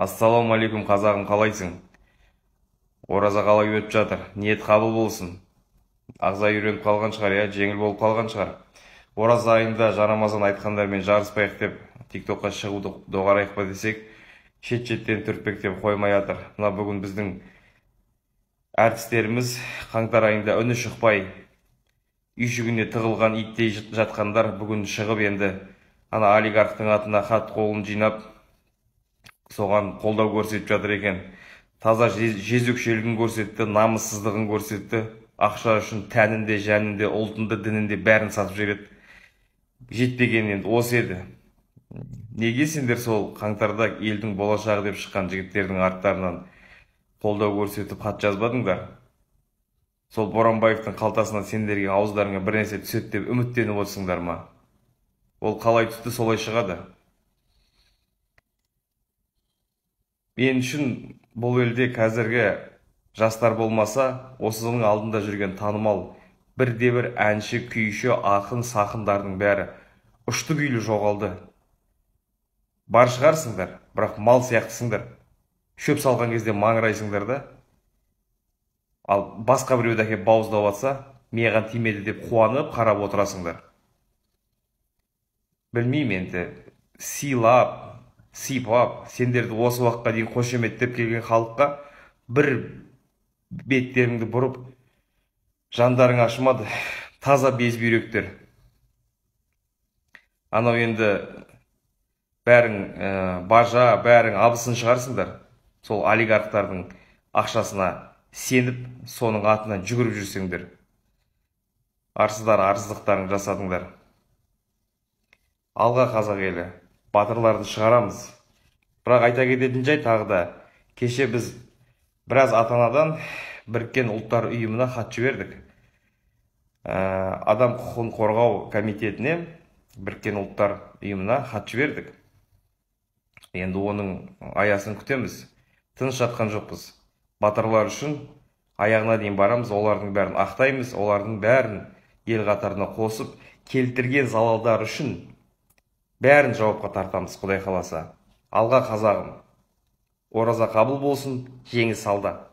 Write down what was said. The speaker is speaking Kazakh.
Ассалаумағалейкум, қазағым, қалайсың? Ораза қалай өтіп жатыр? Ниет қабыл болсын. Ағза үйреніп қалған шығар, иә, жеңіл болып қалған шығар. Ораза айында жарамазан айтқандармен жарыспайық деп тиктокқа шығуды доғарайық па десек, шет-шеттен түртпектеп қоймай жатыр. Мына бүгін біздің әртістеріміз қаңтар айында үні шықпай үйшігіне тығылған иттей жатқандар бүгін шығып енді ана олигархтың атына хат қолын жинап, соған қолдау көрсетіп жатыр екен. Таза жезөкшелігін көрсетті, намыссыздығын көрсетті. Ақша үшін тәнінде, жәнінде, ұлтында, дінінде бәрін сатып жібереді. Жетпеген енді осы еді. Неге сендер сол қаңтарда елдің болашағы деп шыққан жігіттердің арттарынан қолдау көрсетіп хат жазбадыңдар? Сол Боранбаевтың қалтасынан сендерге ауыздарыңа бір нәрсе түседі деп үміттеніп отырсыңдар ма? Ол қалай түсті, солай шығады. Мен үшін бұл елде қазіргі жастар болмаса, осының алдында жүрген танымал бірде-бір әнші, күйші, ақын, сақындардың бәрі ұшты күйлі жоғалды. Бар шығарсыңдар, бірақ мал сияқтысыңдар. Шөп салған кезде маңырайсыңдар да. Ал басқа біреуді әкеп бауыздап атса, маған тимеді деп қуанып қарап отырасыңдар. Білмеймін енді, сыйлап, сипап, сендерді осы уақытқа дейін қошеметтеп келген халыққа бір беттеріңді бұрып, жандарың ашымады. Таза безбүйректер. Анау енді бәрің бажа, бәрің абысын шығарсыңдар. Сол олигархтардың ақшасына сеніп, соның атынан жүгіріп жүрсеңдер. Арсыздар арсыздықтарын жасадыңдар. Алға қазақ елі, батырларды шығарамыз. Бірақ айта кететін жай тағы да, кеше біз біраз ата-анадан Біріккен Ұлттар Ұйымына хат жібердік. Адам құқығын қорғау комитетіне, Біріккен Ұлттар Ұйымына хат жібердік. Енді оның аясын күтеміз. Тыныш жатқан жоқпыз. Батырлар үшін аяғына дейін барамыз, олардың бәрін ақтаймыз, олардың бәрін ел қатарына қосып, келтірген залалдар үшін бәрін жауапқа тартамыз, Құдай қаласа. Алға қазағым. Ораза қабыл болсын, жеңіс алда.